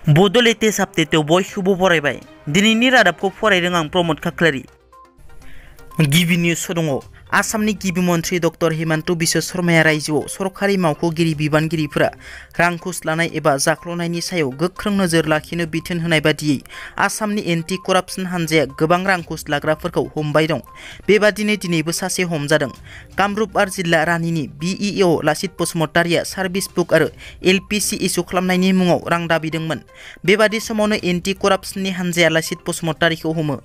बड' लेटेस्ट आपडेटआव बयखौबो बरायबाय। दिनैनि रादाबखौ फरायदों आं प्रमद खाख्लारि। गिबि निउस दङ। आसामनि गिबि मन्थ्रि डक्टर हिमन्त बिश्व शर्माया रायजोआव सरकारि मावख'गिरि बिबानगिरिफोरा रां घुस लानाय एबा जाख्ल'नायनि सायाव गोख्रों नोजोर लाखिनो बिथोन होनाय बादियै आसामनि एन्टि करापसन हान्जाया गोबां रां घुस लाग्राफोरखौ हमबाय दं। बेबादिनो दिनैबो सासे हमजादों। कामरुप जिल्ला रानिनि बिइअ लासित बसुमतारिया सार्भिस बुक आरो एलपिसि इसु खालामनायनि मुङाव रां दाबिदोंमोन। बेबादि समावनो एन्टि करापसननि हान्जाया लासित बसुमतारिखौ हमो।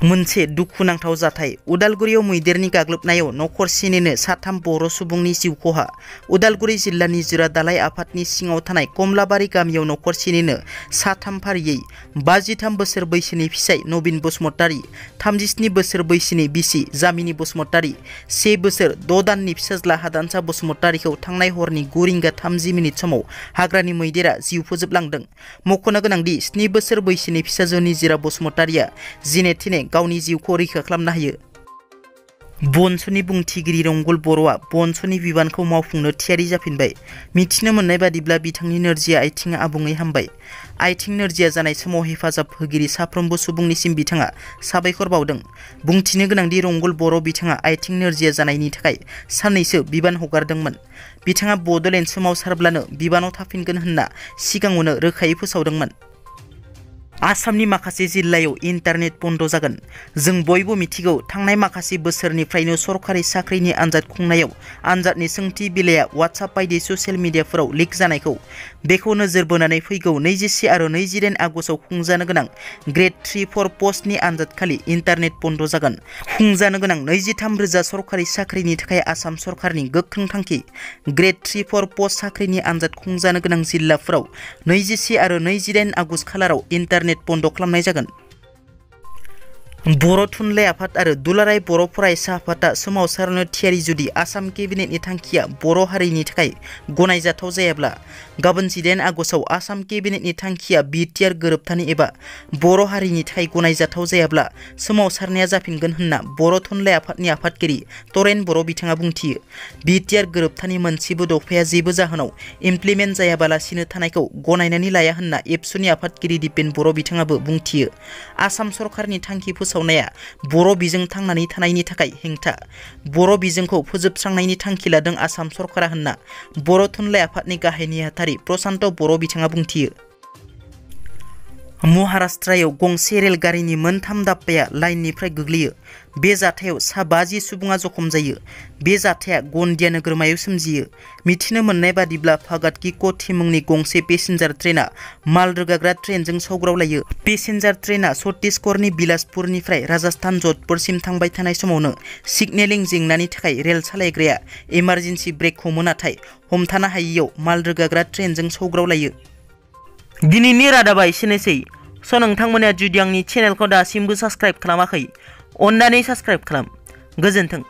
मोनसे दुखुनांथाव जाथाय। उदालगुरियाव मैदेरनि गाग्लोबनायाव नखरसेनिनो साथाम बर' सुबुंनि जिउ खहा। उदालगुरि जिल्लानि जिरा दालाय आफादनि सिङाव थानाय कमलाबारि गामियाव नखरसेनिनो साथाम फारियै 53 बोसोर बैसोनि फिसाय नबिन बसुमतारि, 37 बोसोर बैसोनि बिसि जामिनी बसुमतारि, 1 बोसोर 6 दाननि फिसाज्ला हादानसा बसुमतारिखौ थांनाय हरनि 9 रिंगा 30 मिनिट समाव हाग्रानि मैदेरा जिउ फोजोबलांदों। मख'नो गोनांदि 7 बोसोर बैसोनि फिसाजो निजिरा बसुमतारिया जेने थेने गावनि जिउखौ रैखा खालामनो हायो। बनस'नि बुंथिगिरि रंगल बर'आ बनस'नि बिबानखौ मावफुंनो थियारि जाफिनबाय। मिथिनो मोननाय बादिब्ला बिथांनि नोरजिया आथिंआ आबुङै हामबाय। आथिं नोरजिया जानाय समाव हेफाजाब होगिरि साफ्रोमबो सुबुंनिसिम बिथाङा साबायखर बावदों। बुंथिनो गोनांदि रंगल बर' बिथाङा आथिं नोरजिया जानायनि थाखाय साननैसो बिबान हगारदोंमोन। बिथाङा बड'लेण्ड सोमावसारब्लानो बिबानाव थाफिनगोन होनना सिगाङावनो रोखायै फोसावदोंमोन। आसामनि माखासे जिल्लायाव इन्टारनेट बन्द जागोन। जों बयबो मिथिगौ, थांनाय माखासे बोसोरनिफ्रायनो सरकारि साख्रिनि आनजाद खुंनायाव आनजादनि सोंथि बिलाइया वाट्सएप बायदि ससियेल मिडियाफोराव लिक जानायखौ। बेखौ नोजोर बोनानै फैगौ 21 आरो 22 आगस्टआव खुंजानो गोनां ग्रेड 3-4 पस्टनि आनजादखालि इन्टारनेट बन्द जागोन। खुंजानो गोनां 23,000 सरकारि साख्रिनि थाखाय आसाम सरकारनि गोख्रों थांखि। ग्रेड 3-4 पस्ट साख्रिनि आनजाद खुंजानो गोनां जिल्लाफोराव 21 आरो 28 आगस्ट खालाराव इन्टारनेट बन्द खालामनाय जागोन। बर' थुनलाइ आफाद आरो दुलाराय बर' फरायसा आफादआ सोमावसारनो थियारि जुदि आसाम केबिनेटनि थांखिया बर' हारिनि थाखाय गनायजाथाव जायाब्ला। गाबोन 18 आगस्टआव आसाम केबिनेटनि थांखिया बिटिआर गोरोबथानि एबा बर' हारिनि थाखाय गनायजाथाव जायाब्ला सोमावसारनाया जाफिनगोन होनना बर' थुनलाइ आफादनि आफादगिरि तरेन बर' बिथाङा बुंथियो। बिटिआर गोरोबथानि मोनसेबो दफाया जेबो जाहोनाव इमप्लिमेन्ट जायाबालासिनो थानायखौ गनायनानै लाया होनना एबसुनि आफादगिरि दिपेन बर' बिथाङाबो बुंथियो। आसाम सरकारनि थांखि फोसावनाया बर' बिजों थांनानै थानायनि थाखाय हेंथा। बर' बिजोंखौ फोजोबस्रांनायनि थांखि लादों आसाम सरकारा होनना बर' थुनलाइ आफादनि गाहाय नेहाथारि प्रसान्त बर' बिथाङा बुंथियो। महाराष्ट्रआव गंसे रेलगारिनि मोनथाम दाब्बाया लाइननिफ्राय गोग्लैयो। बे जाथायाव सा 50 सुबुङा जखम जायो। बे जाथाया गन्डिया नोगोरमायाव सोमजियो। मिथिनो मोननाय बादिब्ला भागत कि क'थि मुंनि गंसे पेसेन्जार ट्रेना माल रोगाग्रा ट्रेनजों सौग्रावलायो। पेसेन्जार ट्रेना छत्तीसगढ़नि बिलासपुरनिफ्राय राजस्थान जधपुरसिम थांबाय थानाय समावनो सिगनेलिं जेंनानि थाखाय रेल सालायग्राया इमारजेन्सि ब्रेक हमो, नाथाय हमथानो हायैयाव माल रोगाग्रा ट्रेनजों सौग्रावलायो। दिनैनि रादाबा एसेनोसै। नोंथांमोना जुदि आंनि चेनेलखौ दासिमबो साबस्क्राइब खालामाखै, अन्नानै साबस्क्राइब खालाम। गोजोन्थों।